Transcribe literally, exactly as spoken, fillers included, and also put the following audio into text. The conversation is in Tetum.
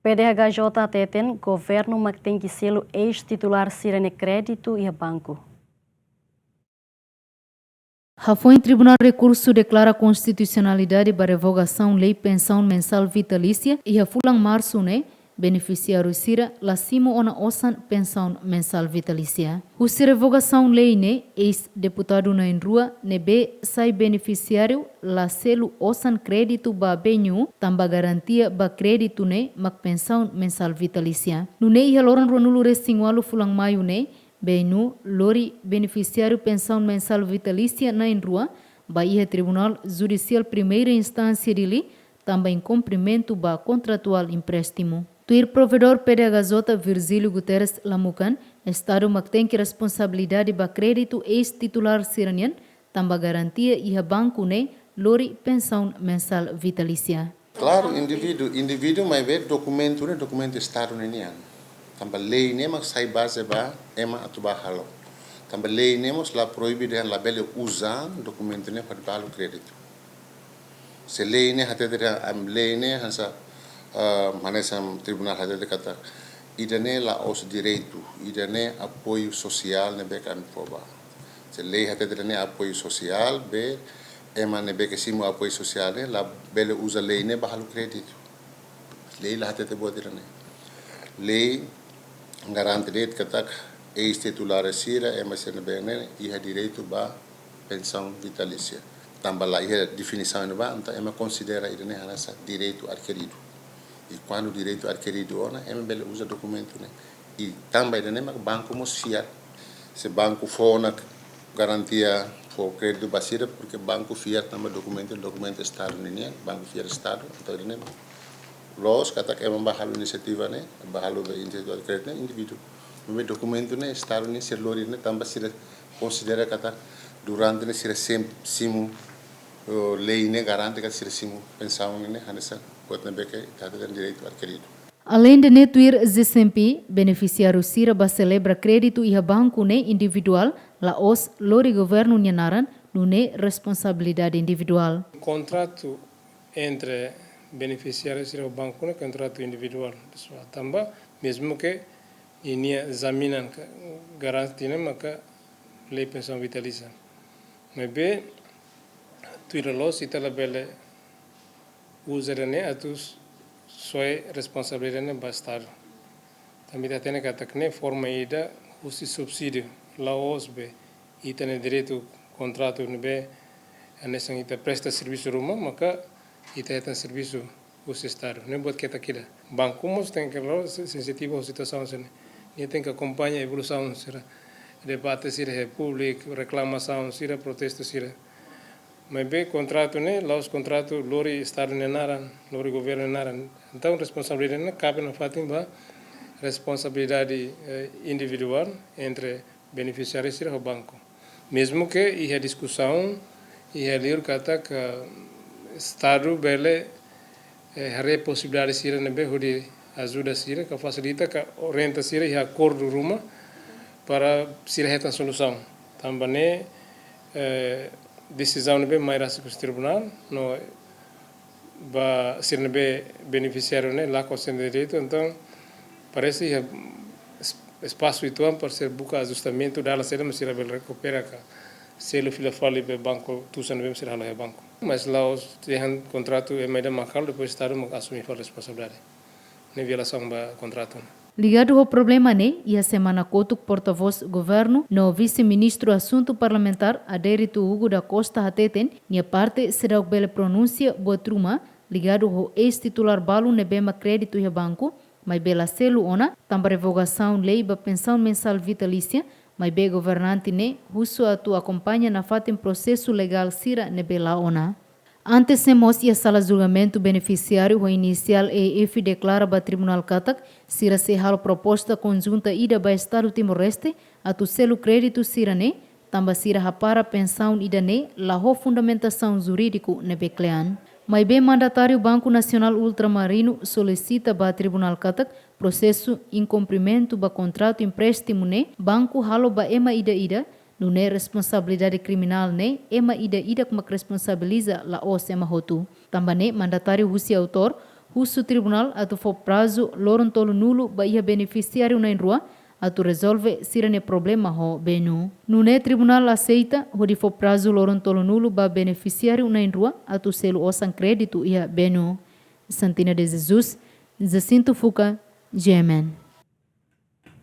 P D H J hateten, governu mak tenke selu eis-titulár sira-nia kréditu iha banku. Hafoin Tribunál Rekursu deklara konstitusionalidade ba revogasaun lei pensaun mensál vitalísia iha fulan Marsu ne'e, benefisiáriu sira la simu ona osan pensaun mensál vitalísia. Husi revogasaun lei ne'e, eis-deputadu na'in-rua ne'ebé sai benefisiáriu la selu osan kréditu ba B N U, tanba garantia ba kréditu ne'e mak pensaun mensál vitalísia. Nune'e iha loron ruanulu-resin-ualu fulan Maiu ne'e, B N U lori benefisiáriu pensaun mensál vitalísia na'in-rua ba iha Tribunál Judisiál Primeira Instánsia Dili, tanba inkumprimentu ba kontratuál empréstimu. Tuir provedór P D H J Virgílio Guterres Lamukan, Estadu mak tenke responsabilidade ba kréditu eis-titulár sira-nian, tanba garantia iha banku ne'e lori pensaun mensál vitalísia. Klaru, indivíduu, indivíduu, maibé dokumentu ne'e dokumentu Estadu ninian. Tanba lei ne'e mak sai baze ba ema atu bá halo. Tanba lei ne'e mós la proibe dehan labele uza dokumentu ne'e hodi bá halo kréditu. Se lei ne'e hatete dehan, am, lei ne'e hanesan, ah, hanesan tribunál hatete katak ida-ne'e la'ós direitu, ida-ne'e apoiu sosiál ne'ebé ke ami fó ba. Se lei hatete dehan ne'e apoiu sosiál, be ema ne'ebé ke simu apoiu sosiál ne'e labele uza lei ne'e bá halo kréditu. Lei la hatete buat ida-ne'e. Lei garante de'it katak eis-titulár sira, ema sira ne'ebé ne'e iha direitu ba pensaun vitalísia. Tanba la iha definisaun ne'ebá, entaun ema konsidera ida-ne'e hanesan direitu adkiridu. I kuandu direitu adkiridu ona, ema bele uza dokumentu ne'e. I tanba ida-ne'e mak banku mós fiar. Se banku fó ona garantia, fó kréditu ba sira, porke banku fiar tanba dokumentu, dokumentu Estadu ninian, banku fiar Estadu, entaun ida-ne'e loos katak ema bá halo inisiativa ne'e, bá halo be inisiativa kréditu ne'e, indivíduu. Maibé dokumentu ne'e, Estadu ne'e sira lori ne'e, tanba sira konsidera katak durante ne'e sira sem-, simu, eh, lei ne'e garante katak sira simu pensaun ne'e, hanesan buat ne'ebé ke ita hateten direitu adkiridu. Aleinde ne'e, tuir G C M P, benefisiáriu sira bá selebra kréditu iha banku ne'e individuál, la'ós lori governu nia naran, nune'e responsabilidade individuál. Kontratu entre benefisiáriu sira ho banku ne'e kontratu individuál, pesoál. Tanba, mezmu ke ninia jaminan ka garantia ne'e maka lei pensaun vitalísia. Maibé, tuir loloos ita labele uza ida-ne'e atu soe responsabilidade ne'e ba Estadu. Tanba ita hatene katak ne'e forma ida husi subsídiu, la'ós be ita-nia direitu kontratu ne'ebé hanesan ita presta servisu ruma, maka ita hetan servisu husi Estadu. Ne'e buat ketak ida. Banku mós tenke la'o se-, sensitivu ho situasaun sira-ne'e. Nia tenke akompaña evolusaun sira, debate sira iha públiku, reklamasaun sira, protestu sira. Maibé kontratu ne'e, la'ós kontratu lori Estadu nia naran, lori governu nia naran. Entaun, responsabilidade ne'e kabe nafatin ba responsabilidade, eh, individuál entre benefisiáriu sira ho banku. Mezmu ke iha diskusaun, iha liur katak Estadu bele, eh, haree posibilidade sira ne'ebé hodi ajuda sira, ka fasilita, ka orienta sira iha akordu ruma para sira hetan solusaun. Tanba ne'e, eh, desizaun ne'ebé mai rasik husi tribunál, no ba sira ne'ebé benefisiáriu ne'e lakon sente direitu, entaun parese iha es-, espasu uitoan para sira buka ajustamentu, dalan saida mak sira bele rekupera ka selu fila fali be banku, tusan be sira halo iha banku. Mas la'ós dehan kontratu ema ida mak halo, depois Estadu mak asumi fali responsabilidade. Ne'e violasaun ba kontratu. Ligadu ho problema ne'e, iha semana kotuk portavós governu no vise-ministru asuntu parlamentár Adérito Hugo da Costa hateten, nia parte seidauk bele pronunsia buat ruma ligadu ho eis-titulár balu ne'ebé mak kréditu iha banku, maibé la selu ona, tanba revogasaun lei ba pensaun mensál vitalísia, maibé governante ne'e husu atu akompaña nafatin prosesu legál sira ne'ebé la'o ona. Antes ne'e mós iha sala julgamentu, benefisiáriu ho inisiál E F deklara ba tribunál katak sira sei halo proposta konjunta ida ba Estadu Timor-Leste atu selu kréditu sira-ne'e, tanba sira hapara pensaun ida-ne'e la ho fundamentasaun jurídiku ne'ebé kle'an. Maibé mandatáriu Banku Nasionál Ultramarinu solisita ba tribunál katak prosesu inkumprimentu ba kontratu empréstimu ne'e banku halo ba ema ida-idak, nune'e responsabilidade kriminál ne'e ema ida-idak mak responsabiliza, la'ós ema hotu. Tanba ne'e mandatáriu husi autór husu tribunál atu fó prazu loron tolunulu ba iha benefisiáriu na'in-rua atu rezolve sira-nia problema ho B N U. Nune'e tribunál aseita hodi fó prazu loron tolunulu ba benefisiáriu na'in-rua atu selu osan kréditu iha B N U. Santina de Jesus, Jacinto Fuca, G M N.